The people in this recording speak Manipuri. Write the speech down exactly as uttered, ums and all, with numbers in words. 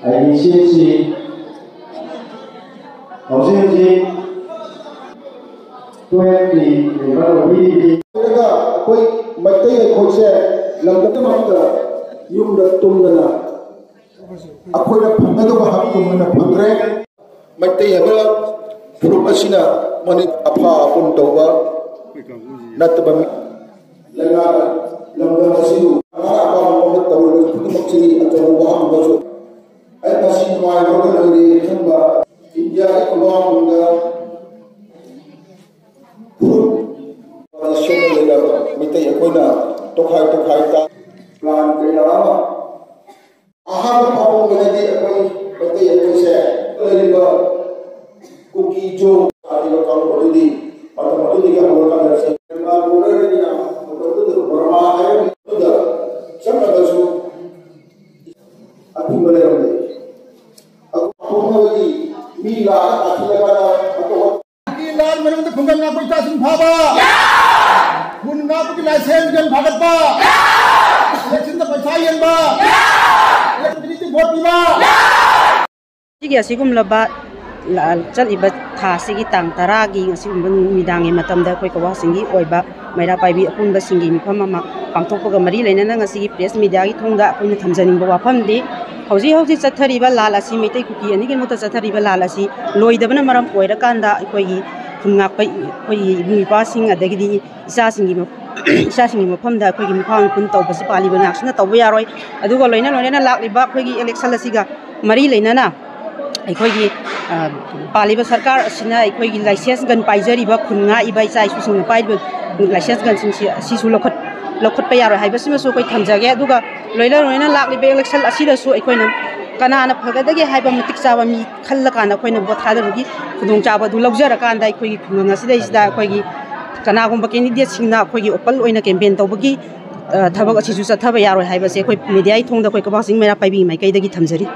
ꯑꯩꯒꯤ ꯁꯤꯠꯁꯤ ꯍꯧꯖꯤꯛ ꯍꯧꯖꯤꯛ ꯇꯨꯌꯦꯜꯐꯀꯤ ꯃꯦꯝꯕꯔ ꯑꯣꯏꯕꯤꯔꯤꯕꯤ꯫ ꯑꯗꯨꯒ ꯑꯩꯈꯣꯏ ꯃꯩꯇꯩ ꯑꯩꯈꯣꯏꯁꯦ ꯂꯝꯗꯝꯗꯃꯛꯇ ꯌꯨꯝꯗ ꯇꯨꯝꯗꯅ ꯑꯩꯈꯣꯏꯅ ꯐꯪꯒꯗꯕ ꯍꯛꯇꯨ ꯃꯣꯏꯅ ꯐꯪꯗ꯭ꯔꯦ꯫ ꯃꯩꯇꯩ ꯍꯥꯏꯕ ꯐꯨꯔꯨꯞ ꯑꯁꯤꯅ ꯃꯅꯤ ꯑꯐ ꯑꯄꯨꯟ ꯇꯧꯕ ꯅꯠꯇꯕ ꯃꯤ-, ꯂꯩꯉꯥꯛꯅ ꯂꯝꯗꯝ ꯑꯁꯤꯕꯨ ꯑꯉꯥꯡ ꯑꯄꯥꯝꯕ ꯃꯑꯣꯡꯗ ꯇꯧꯔꯤꯕ ꯈꯨꯗꯤꯡꯃꯛꯁꯤꯗꯤ ꯑꯆꯧꯕ ꯋꯥꯐꯝ ꯑꯃꯁꯨ꯫ ꯑꯩ ꯉꯁꯤ ꯅꯨꯡꯉꯥꯏꯕ ꯑꯃ ꯂꯩꯔꯦ ꯈꯟꯕ ꯏꯟꯗꯤꯌꯥꯒꯤ ꯈꯨꯃꯥꯡꯗ ꯐꯨꯔꯨꯞ ꯁꯦꯝꯕ ꯂꯩꯔꯕ ꯃꯤꯇꯩ ꯑꯩꯈꯣꯏꯅ ꯇꯣꯈꯥꯏ ꯇꯣꯈꯥꯏ ꯇꯥ-, ꯄ꯭ꯂꯥꯟ ꯀꯌꯥ ꯑꯃ ꯑꯍꯥꯟꯕ ꯐꯥꯎꯕꯗꯗꯤ ꯑꯩꯈꯣꯏ ꯃꯩꯇꯩ ꯑꯩꯈꯣꯏꯁꯦ ꯂꯩꯔꯤꯕ ꯀꯨꯀꯤ ꯖꯣ ꯍꯥꯏꯔꯤꯕ ꯀꯥꯡꯂꯨꯞ ꯑꯗꯨꯗꯤ ꯃꯇꯝ ꯑꯗꯨꯗꯒꯤ ꯍꯧꯔꯀꯥꯟꯗ ꯁꯦ-, ꯃꯇꯝ ꯑꯗꯨꯗ ꯕꯔꯃꯥ ꯍꯥꯏꯔꯤꯕ ꯑꯗꯨꯗ ꯆꯠꯂꯒꯁꯨ ꯑꯊꯤꯡꯕ ꯂꯩꯔꯝꯗꯦ꯫ ꯑꯗꯨ ꯍꯧꯅꯕꯒꯤ ꯃꯤ ꯂꯥꯛꯑꯒ ꯇꯥꯁꯤꯜꯂꯀꯥꯟꯗ ꯑꯇꯣꯞꯄ ꯂꯥꯟ ꯃꯅꯨꯡꯗ ꯈꯨꯡꯒꯪ ꯉꯥꯛꯄ ꯏꯆꯥꯁꯤꯡ ꯐꯥꯕ, ꯈꯨꯟ ꯉꯥꯛꯄꯒꯤ ꯂꯥꯏꯁꯦꯟꯁ ꯒꯟ ꯐꯥꯒꯠꯄ, ꯏꯂꯦꯛꯁꯟꯗ ꯄꯩꯁꯥ ꯌꯦꯟꯕ, ꯏꯂꯦꯛꯇ꯭ꯔꯤꯁꯤꯇꯤ ꯚꯣꯠ ꯄꯤꯕ꯫ ꯁꯤꯒꯤ ꯑꯁꯤꯒꯨꯝꯂꯕ ꯂ-, ꯆꯠꯂꯤꯕ ꯊꯥ ꯑꯁꯤꯒꯤ ꯇꯥꯡ ꯇꯔꯥꯒꯤ ꯑꯁꯤꯒꯨꯝꯕ ꯅꯨꯃꯤꯗꯥꯡꯒꯤ ꯃꯇꯝꯗ ꯑꯩꯈꯣꯏ ꯀꯛꯋꯥꯁꯤꯡꯒꯤ ꯑꯣꯏꯕ ꯃꯩꯔꯥ ꯄꯥꯏꯕꯤ ꯑꯄꯨꯟꯕꯁꯤꯡꯒꯤ ꯃꯤꯐꯝ ꯑꯃ ꯄꯥꯡꯊꯣꯛꯄꯒ ꯃꯔꯤ ꯂꯩꯅꯅ ꯉꯁꯤꯒꯤ ꯄ꯭ꯔꯦꯁ ꯃꯤꯗꯤꯌꯥꯒꯤ ꯊꯣꯡꯗ ꯑꯩꯈꯣꯏꯅ ꯊꯝꯖꯅꯤꯡꯕ ꯋꯥꯐꯝꯗꯤ, ꯍꯧꯖꯤꯛ ꯍꯧꯖꯤꯛ ꯆꯠꯊꯔꯤꯕ ꯂꯥꯟ ꯑꯁꯤ, ꯃꯩꯇꯩ ꯀꯨꯀꯤ ꯑꯅꯤꯒꯤ ꯃꯔꯛꯇ ꯆꯠꯊꯔꯤꯕ ꯂꯥꯟ ꯑꯁꯤ ꯂꯣꯏꯗꯕꯅ ꯃꯔꯝ ꯑꯣꯏꯔꯀꯥꯟꯗ ꯑꯩꯈꯣꯏꯒꯤ ꯈꯨꯟ ꯉꯥꯛꯄ ꯑꯩꯈꯣꯏꯒꯤ ꯏꯕꯨꯡ ꯏꯄ꯭ꯋꯥꯁꯤꯡ, ꯑꯗꯒꯤꯗꯤ ꯏꯆꯥꯁꯤꯡꯒꯤ ꯃ-, ꯏꯆꯥꯁꯤꯡꯒꯤ ꯃꯐꯝꯗ ꯑꯩꯈꯣꯏꯒꯤ ꯃꯤꯐꯝ ꯈꯨꯟ ꯇꯧꯕꯁꯤ ꯄꯥꯜꯂꯤꯕ ꯉꯥꯛꯁꯤꯅ ꯇꯧꯕ ꯌꯥꯔꯣꯏ꯫ ꯑꯗꯨꯒ ꯂꯣꯏꯅ ꯂꯣꯏꯅꯅ ꯂꯥꯛꯂꯤꯕ ꯑꯩꯈꯣꯏꯒꯤ ꯏꯂꯦꯛꯁꯟ ꯑꯁꯤꯒ ꯃꯔꯤ ꯂꯩꯅꯅ ꯑꯩꯈꯣꯏꯒꯤ, ꯑ, ꯄꯥꯜꯂꯤꯕ ꯁꯔꯀꯥꯔ ꯑꯁꯤꯅ ꯑꯩꯈꯣꯏꯒꯤ ꯂꯥꯏꯁꯦꯟꯁ ꯒꯟ ꯄꯥꯏꯖꯔꯤꯕ ꯈꯨꯟ ꯉꯥꯛꯏꯕ ꯏꯆꯥ ꯏꯁꯨꯁꯤꯡꯅ ꯄꯥꯏꯔꯤꯕ ꯂꯥꯏꯁꯦꯟꯁ ꯒꯟꯁꯤꯡꯁꯤ ꯑꯁꯤꯁꯨ ꯂꯧꯈꯠ-, ꯂꯧꯈꯠꯄ ꯌꯥꯔꯣꯏ ꯍꯥꯏꯕꯁꯤꯃꯁꯨ ꯑꯩꯈꯣꯏ ꯊꯝꯖꯒꯦ꯫ ꯑꯗꯨꯒ ꯂꯣꯏꯅ ꯂꯣꯏꯅꯅ ꯂꯥꯛꯂꯤꯕ ꯏꯂꯦꯛꯁꯟ ꯑꯁꯤꯗꯁꯨ ꯑꯩꯈꯣꯏꯅ ꯀꯅꯥꯅ ꯐꯒꯗꯒꯦ ꯍꯥꯏꯕ ꯃꯇꯤꯛ ꯆꯥꯕ ꯃꯤ ꯈꯜꯂꯀꯥꯟꯗ ꯑꯩꯈꯣꯏꯅ ꯚꯣꯠ ꯊꯥꯗꯕꯒꯤ ꯈꯨꯗꯣꯡꯆꯥꯕ ꯑꯗꯨ ꯂꯧꯖꯔꯀꯥꯟꯗ ꯑꯩꯈꯣꯏꯒꯤ ꯈꯨꯡꯒꯪ ꯑꯁꯤꯗꯩꯁꯤꯗ ꯑꯩꯈꯣꯏꯒꯤ ꯀꯅꯥꯒꯨꯝꯕ ꯀꯦꯟꯗꯤꯗꯦꯠꯁꯤꯡꯅ ꯑꯩꯈꯣꯏꯒꯤ ꯑꯣꯄꯟ ꯑꯣꯏꯅ ꯀꯦꯝꯄꯦꯟ ꯇꯧꯕꯒꯤ, ꯑ, ꯊꯕꯛ ꯑꯁꯤꯁꯨ ꯆꯠꯊꯕ ꯌꯥꯔꯣꯏ ꯍꯥꯏꯕꯁꯦ ꯑꯩꯈꯣꯏ ꯃꯤꯗꯤꯌꯥꯒꯤ ꯊꯣꯡꯗ ꯑꯩꯈꯣꯏ ꯀꯛꯋꯥ ꯆꯤꯡ ꯃꯩꯔꯥ ꯄꯥꯏꯕꯤ ꯃꯥꯏꯀꯩꯗꯒꯤ ꯊꯝꯖꯔꯤ꯫